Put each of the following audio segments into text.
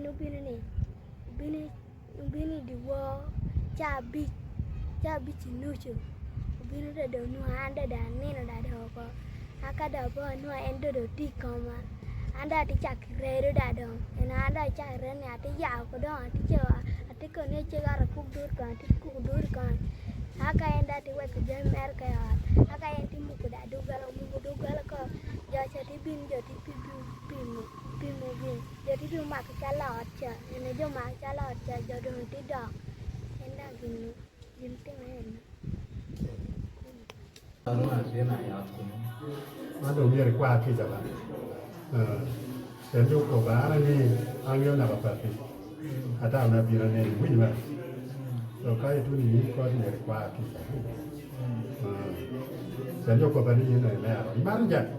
obino ni obino obino i dyewor ca abic ca abic ki nucu obino dong onwongo an dong anino dong oko aka dong apo anwongo en dong tye i koma an dong atye cako redo dong dong ento an dong acako redo ni atye yabo ko dong atye kono ni cego ot akuk dur kong atye kuko dur kong aka en dong atye weko jami mere ka i ot aka en tye muko dong doggola omuko doggola ko jo ca tye bino jo tye pimo pimo gin jo tye bino mako cal ot ca ene jo omako cal ot ca jo dong tye dok en dong gin gin time eno. Man dong myero ikwa kica ba. Pien jo okoba an ni angeyo naka pati ata me abino aneni iwinyo ba? So ka ituno inyim kot myero ikwa kica. Pien jo okoba ni in imero. Imato jang?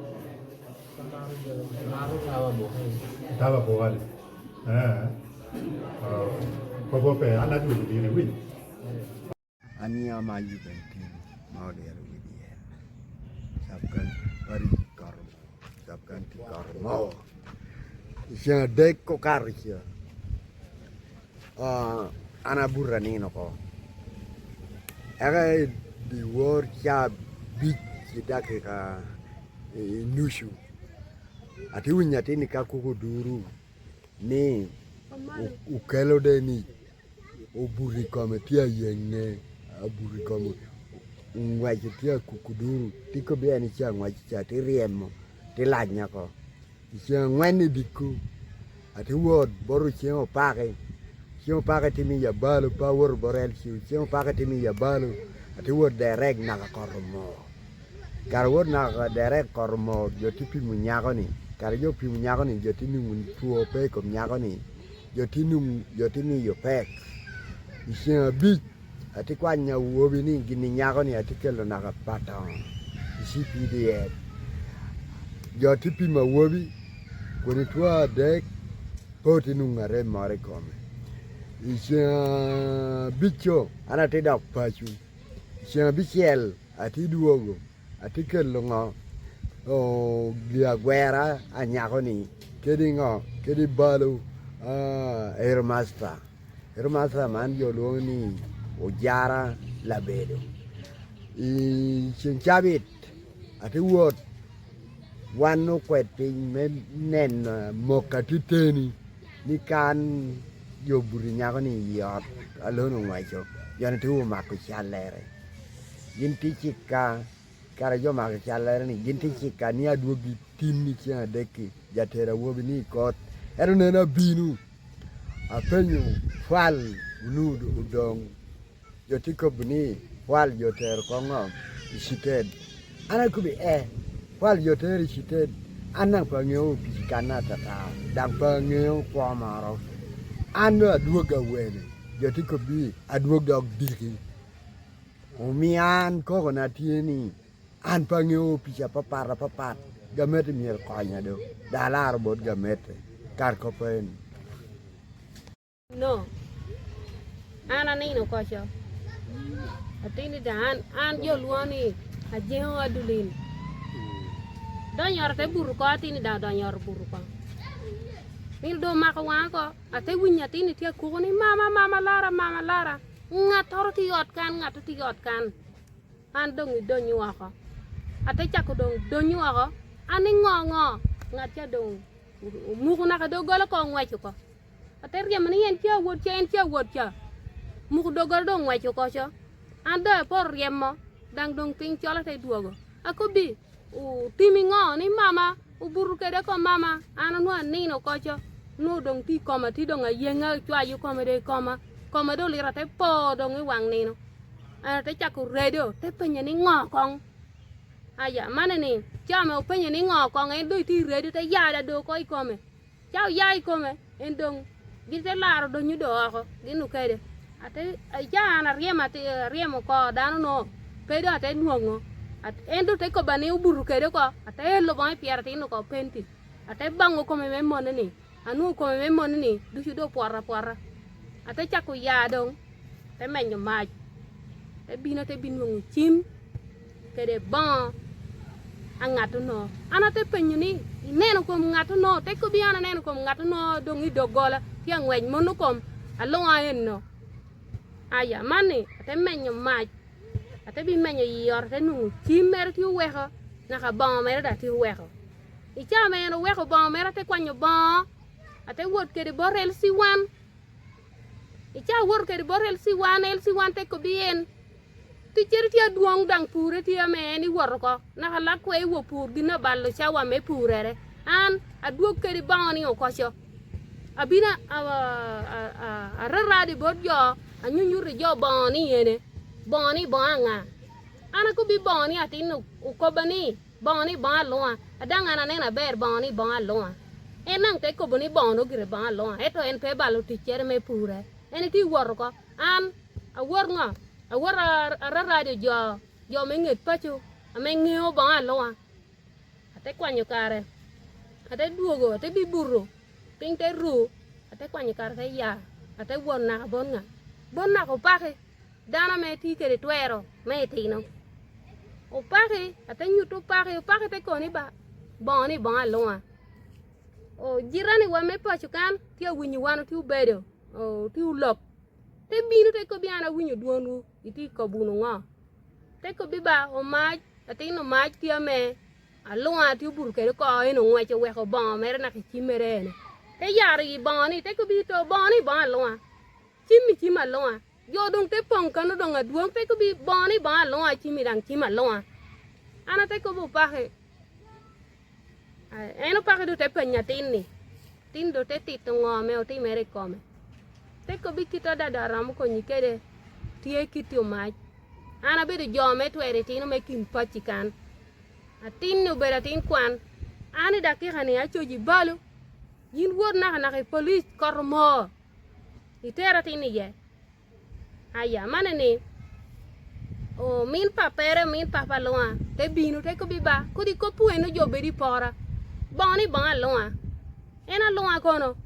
Tawa buka ni. Kobo pe an adwogo dire iwinyo? Aniang ma ayubbe tin ma olyelo wi dyel cabkanti koto moo i ceng adek okato ca an abuto anino oko eka i dyewor ca abic ki dakika nucu atye winyo atir ni ka koko oduru ni okelo dong ni obuto i kome tye ayenge obuto i kome ongweco tye akuku duru tye ka bino en ca ngwec ca tye ryemo tye lanya oko i ceng angwen i diko atye wot bot oceng opaki oceng opaki tye me i abalo pe awoto bot LC oceng opaki tye me i abalo atye wot direct naka kot omor kare awot naka direct kot omor jo tye pimo nyako-ni kare jo pimo nyako-ni jo tye nongo two pe i kom nyako-ni. Jo tye nung jo tye miyo pek. I ceng abic atye kwanyo awobi ni gin ni nyako ni atye kelo naka patongo i CPDM. Jo tye pimo awobi kodi two adek pe otye nungo arem moro i kome. I ceng abic-co an atye dok paco. I ceng abicel atye dwogo. Atye kelo ngo gi agwera anyako ni kadi ngo kadi balo headmaster, headmaster man jo lwongo ni ojara labedo i ceng cabit atye wot wan okwed piny me neno mok atye teni ni kan jo obuto nyako ni i ot alone ongweco joni tye omako calere. Gin tye cikka, kare jo omako callere ni gin tye cikka ni adwogi tin i ceng adek-ki, jater awobi ni i kot. Ento nen abino, apenyo pwal onongo odong, jo tye kobo ni pwal jo otero kong ngo i cited. An akobo ee, pwal jo otero i cited, an dong pe angeyo opici kanne atata, dok pe angeyo kwo moro. An dong adwogi awene, jo tye kobo ni adwog dok diki. Omiyo an kokona tye ni an pe angeyo opic apapat apapat gamete myero okonya do dong alaro bot gamete kar kop eni. No, an anino koco atini dong an an jo lwongo ni ajengo adulin donyo ot ate buto ko atini dong adonyo ot obuto ko nino dong omako wanga ko ate winyo atini tye akuko ni mama mama lara mama lara Ngattoro tye i ot kan, ngatto tye i ot kan, an dong idonyo woko. Ate cako dong donyo woko, an ni ngo ngo, ngat ca dong omuko naka doggola ko ongweco oko. Ate ryemo ni en ca wod ca, en ca wod ca, omuko doggola dong ongweco oko co. An dong aporo ryemo, dang dong piny col ate dwogo. Akobbi, Otimi ngo ni mama obuto kede ko mama an onongo anino koco nongo dong tye i koma tye dong ayenga cwayo kome dong i koma koma dong olito ate po dong i wang nino en ate cako redo te penye ni ngo kong aya man eni ca ma openye ni ngo kong en dong itye redo te yada dong oko i kome Ca oya i kome, en dong gite laro donyo do oko gin okede. Ate ca an aryemo ate aryemo kor dano no pe dong ate nwongo. En dong te koba ni obuto kede oko ate elo bongo i pyere atin oko penti. Ate bango kome me mone ni anwongo kome me mone ni ducu dong opwoto apwota. Ate cako ya dong te menyo mac te bino te binwongo cim kede bongo. A ngat onongo. An ate penyo ni, Ineno kom ngat onongo? Te kobi an aneno kom ngat onongo dong i doggola tye angwec mono kom alunga eno. Aya, man ni ate menyo mac, ate bimenyo i ot ate nongo cim mere tye oweko naka bongo mere dong tye oweko. I cawa ma en oweko bongo mere ate kwanyo bongo ate wot kwede bot LC1. I cawa awoto kwede bot LC1, LC1 te kobi en Ticcere tye adwong dang pure tye ame en iwoto oko naka lakwe iwo pur gin abalo cawa me purere. An adwog kedi bongo ni okoco. Abino araradi bot jo anyunyuti jo bongo ni ene bongo ni bongo anga. An akobi bongo ni atin okoba ni bongo ni bongo alunga adang an aneno aber bongo ni bongo alunga. En nang te kobo ni bongo no gire bongo alunga ento en pe balo ticcere me pure. En itye iwoto oko. An awot ngo? Awot araraco jo, jo me nget paco ame ngeyo bongo alunga. Ate kwanyo kare, ate dwogo, ate bibuto, piny te ru, ate kwanyo kare te ya, ate wot naka bot nga? Bot naka opaki, dano ame tye kede twero me itino. Opaki, ate nyuto opaki, opaki te koni ba, bongo ni bongo alunga. Jirani wa me paco kan tye awinyo wan tye obedo, tye olok. Te bino te kobi an awinyo dwonwu itye ka kobo ngo? Te kobi ba omac latin omac tye ame alunga tye obuto kede oko en ongweco oweko bongo mere naka i cim mere ene. Te yaro i bongo ni te kobi to bongo ni bongo alunga cim i cim alunga jo dong te pong kano dong adwong te kobi bongo ni bongo alunga cim i dang cim alunga an ate kobo opaki En opaki dong te penyo atin-ni, atin dong te tito ngo me otimere i kome. Te kobi kit adada romo konyi kede tye kiti omac. An abedo jo me twero itino me kin paci kan. Atin-ni obedo atin kwan. An i dakika-ni acoci balo. In wot naka naka i polic kot omor iter atin iye. Aya, man eni omin pa pere, omin pa pa lunga te bino te kobi ba kodi kopu eno jo bedo i pora bongo ni bongo alunga en alunga kono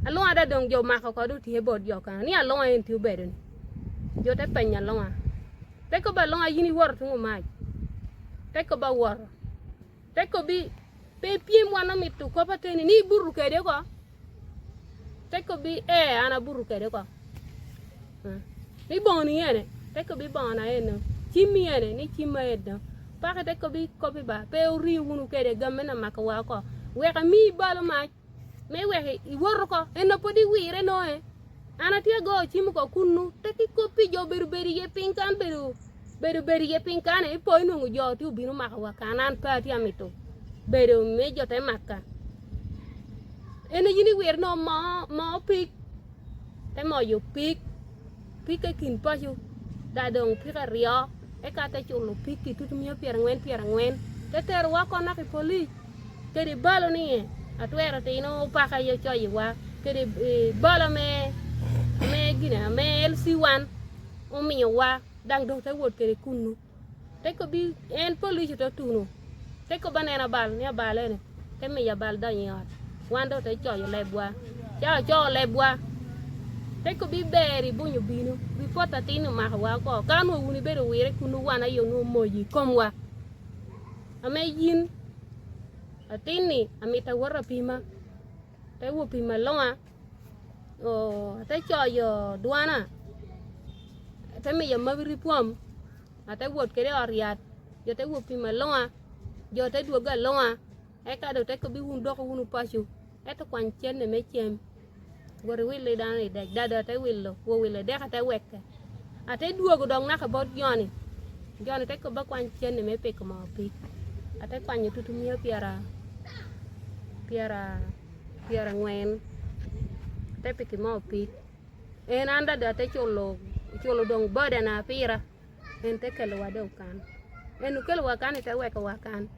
alunga da dong jo mako kode otiye bot jo kano ni alunga en tye obedo ni jo te penyo alunga te kobi alunga in iwoto tung omac te kobi awoto te kobi pe ipyem wan omito kop ateni ni ibuto kede ko Te kobi ee an abuto kede ko. Ni bongoni ene, te kobi bongona eno, cimmi ene, ni cimma eno. Paki te kobi kopi ba, pe wuri wunu kede gamme na makowa oko. Wek amiyi balo mac, me wek iwot oko, eno pwod iwire no e. An atye agoyo cim oko kunnu, te ki kopi jo bedo bedo iye piny kan bedo bedo bedo iye piny kan e, ipo inongo jo tye obino makowa kan an pe atye amito bedo me jo te maka. En in iwiro nongo moo moo pig te moyo pig pig ki kin paco da dong pig aryo eka te culo pig ki tutumiya pyerangwen pyerangwen te tero wa ko naka i polic kede balo ni atwero tino paka aye ocoyo iwa kede balo me me gine me LC1 omiyowa dang dong te wot kede kunu. Te kobi en police te otuno te kobi aneno abal ni abal eni te miyo abal donyo i ot wan dong te coyo lebwa ca oco lebwa te kobi ber ibunyo bino ripot atin omako wa oko ka onongo wun ibedo wire kunu wan aye onongo omoyi i komwa ame in atin ni amito awot apima te wot pimo alonga ate coyo dwana ate miyo mabiri pwom ate wot kwede i ot yat jo te wot pimo alonga jo te dwogo alonga eka dong te kobi wun doko wunu paco ento kwany cente me cem wot iwil ki dano i dec dada te wilo wot wilo i dek ate weke ate dwogo dong naka bot joni joni te koba kwany cente me piko moo pig ate kwanyo tutumiya pyera pyera pyerangwen te piko moo pig en an dong ate culo culo dong bodana pira en te kelowa dong kan en okelowa kan te wekowa kan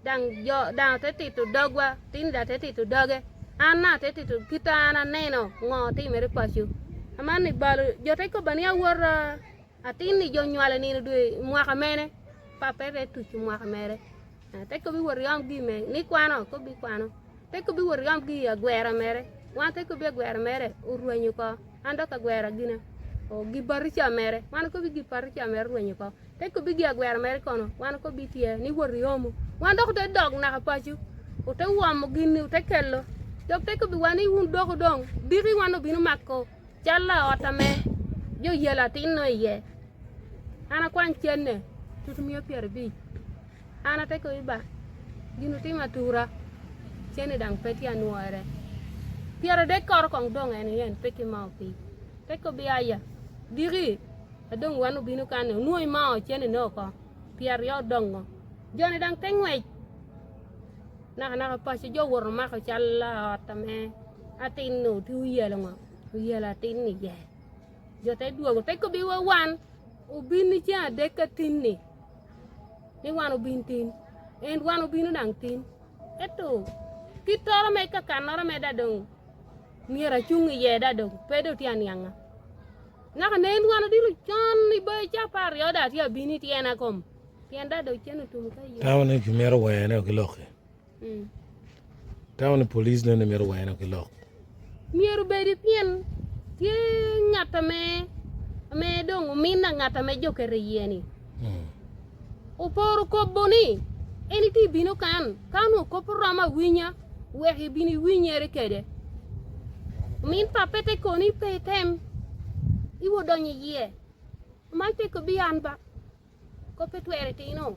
dang jo dang te tito dogwa tin dong te tito doge an na te tito kita an aneno ngo timere paco aman ni balo jo te koba ni awota atin ni jo nywalo nino dwe mwaka mene pape te tuco mwaka mere te kobi wot yom gi me ni kwano kobi kwano te kobi wot yom gi agwera mere wan te kobi agwera mere orwenyo ko an dok agwera gina. Gibatica mere, wan kobi gibatica mere orwenyo oko. Te kobi gi agwero mere kono, wan kobi tye ni wot iomo. Wan dok ote dok naka paco, ote womo gin-ni ote kelo. Dok te kobi wan ni wun dok wudong, diki wan obino mako cal laot ame jo yelo atin-nu iye. An akwany cenne tutumiya pyerabic. An ate kobi ba, gin wutimo atura, cene dang pe tye anwore. Pyeradek koro kong dong en yen pe ki moo pii. Te kobi aya, diki adong wan obino kani onwongo imoo cene ne oko, pyeraryo odongo. Joni dang te ngwec naka naka paco jo owoto mako cal laot ame atin-nu tye oyelo ngo, oyelo atin-ni iye. Jo te dwogo te kobi wa wan obin i ceng adek ka tin-ni. ni wan obin tin, en wan obino dang tin. Ento kit toro me kakannoro me da dong myero acung iye da dong pe dong tye anianga. Naka nen wan odilo con i bar ca aparyo da tye abino i tyena kom pien da dong cen otum ka iyo. Tamo ni kimito wene ki lok-ki. Tamo ni police nene mito wene ki lok. Myero obedi pien tye ngat ame ame dong omina ngat ame jo oketo iye ni. Oporo kobo ni en itye ibino kan ka onongo kop oromo awinya wek ibin iwinyere kede. Omin pape te koni pe item iwo donyo iye. Mac te kobi an ba. Koppe twero itino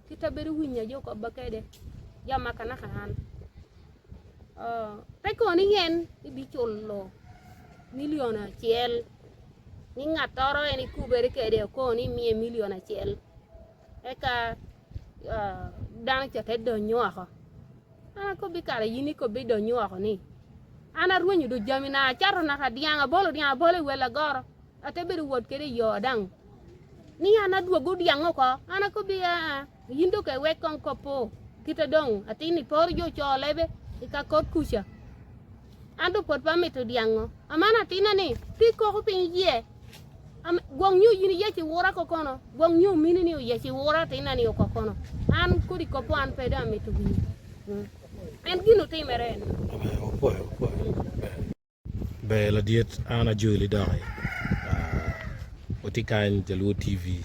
kit abedo winyo aye okobba kede ja maka naka an. Pe kono yen ibiculo milion acel ni ngattoro en ikubere kede okoni imiye milion acel eka dano ca te donyo woko. An akobbi kara in ikobbi idonyo woko ni an arwenyo do jamina acato naka dyang abolo dyang abola i wel agoro ate bedo wot kede i yo dang ni an adwogo dyang oko an akobbi aa in dong iwek kong kopo kite dong atin ni por jo co lebe i ka kot kuca an dong pwod pe amito dyango amano atina ni ti koko piny iye gwong nyo in iyec iwura kokono gwong nyo mini ni oyec iwura atina ni okokono an kodi kopo an pe dong amito winyo en gin otimere eni. Ber ladit an ajoli doki watye kany Jaluo TV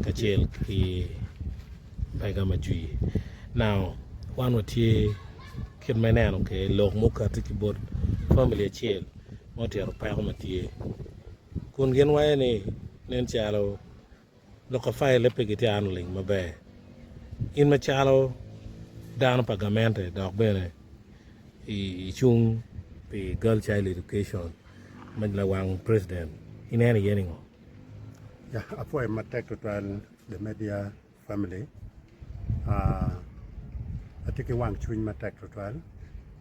kacel ki mega majwi now wan watye kit ma ineno kwede lok ma okati ki bot family acel ma otito peko ma tye kun gin waco ni nen calo Lok ka faile pe gitye handling maber. In macalo dano pa gamente dok bene icung pi Girl Child Education ma lawang president ineno iye ningo? Ya, apwoyo matek tutwal the media family. Atye ki wang cwiny matek tutwal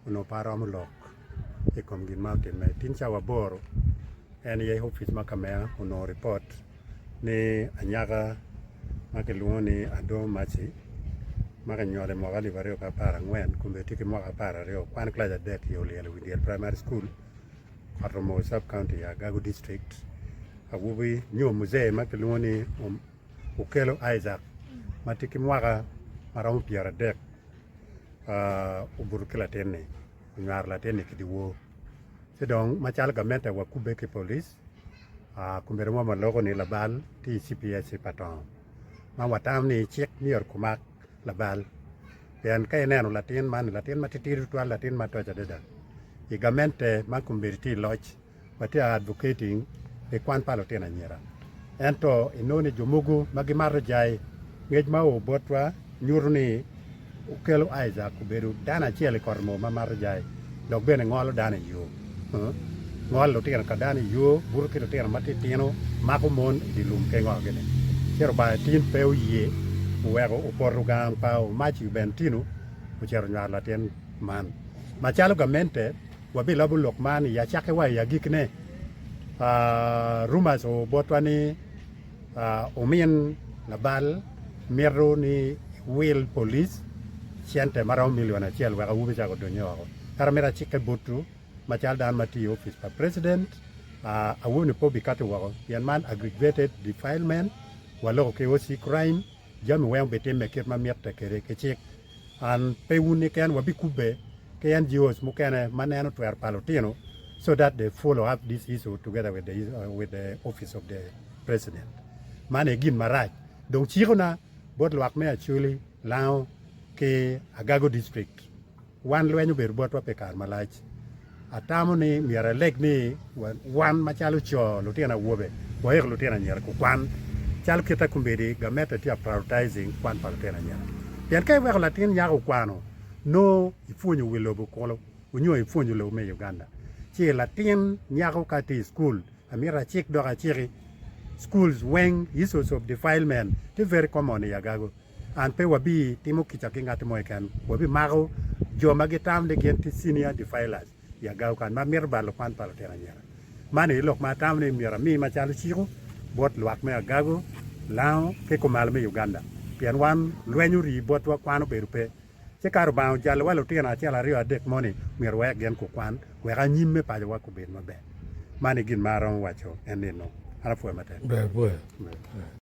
onongo pe aromo lok i kom gin ma otimme. Tin cawa aboro en aye opic ma ka meya onongo ripot ni anyaka ma kilwongo ni Adoo Mercy ma kinywalo i mwaka alip aryo ki aparangwen kome tye ki mwaka apararyo kwano kilaci adek i Olyelo wi dyel primary school ot romo sub county i Agago district awobi nyo muzee ma kilwongo ni Okello Isaac ma tye ki mwaka maromo pyeradek obuto ki latin-ni onywaro latin-ni ki dyewor ci dong macalo gamente wakubbe ki polic Komiti mo ma loko ni labal tye i CPS pa tongo ma watamo ni cik myero kumak labal pien ka ineno latin man latin ma titidi tutwal latin ma toc adada i gamente ma kombeddi tye i loc watye ka advocating pi kwan pa lutino anyira ento inongo ni jo mogo ma gimato jai ngec ma oo botwa nyuto ni Okello Isaac obedo dano acel i kot moo ma mato jai dok bene ngolo dano i yo. Ngolo lutino ka dano i yo, buto ki lutino matitino, mako mon i dye lum ki ngo gini. Ci Rubanga tin pe oye oweko opoto gang pa Omaci Bentino ocito onywaro latin man. Macalo gamente wabilobo lok man i acakki wa i agikine. Rumors oo botwa ni Omin labal mito ni wil polic cente ma romo milion acel wek awobi ca gudonye woko. Ento amito acikke botwu macalo dano ma tiyo i opic pa president, awobi-ni pe obikati woko pien man aggravated defilement, waloko ki OC crime, jami weng obitimme kit ma mitte kwede ki cik. An pe wun keken wabikubbe ki NGOs mukene ma neno twero pa lutino. so that they follow up this issue together with the, with the office of the president. Man aye gin marac. Dong cikona bot lwak me Acholi, Lango ki Agago district, wan lweny obedo botwa pi kare malac. Atamo ni myero aleg ni wan macalo co, lutino awobe, waik lutino anyira kukwan calo kit kombeddi gamente tye ka prioritizing kwan pa lutino anyira. Pien ka iweko latin nyako okwano, nongo ipwonyo wi lobo kulu onyo ipwonyo lobo me Uganda. Ci latin nyako ka tye i cukul, amito acik dok aciki, schools weng issues of defilement tye very common i Agago. And pe wabi timo kica ki ngati mo keken, wabi mako jo ma gitamo ni gin tye senior defilers i Agago kany ma mito balo kwan pa lutino anyira. Man aye lok ma atamo ni myero ami macalo ciko bot lwak me Agago, Lango ki kumalo me Uganda pien wan lweny orii botwa kwan obedo pe. Ci ka Rubanga ojalowa lutino acel aryo adek moni myero wawek gin kukwan wek anyim me pacowa kubed maber. Man aye gin ma aromo waco en nino. An apwoyo matek. Ber apwoyo.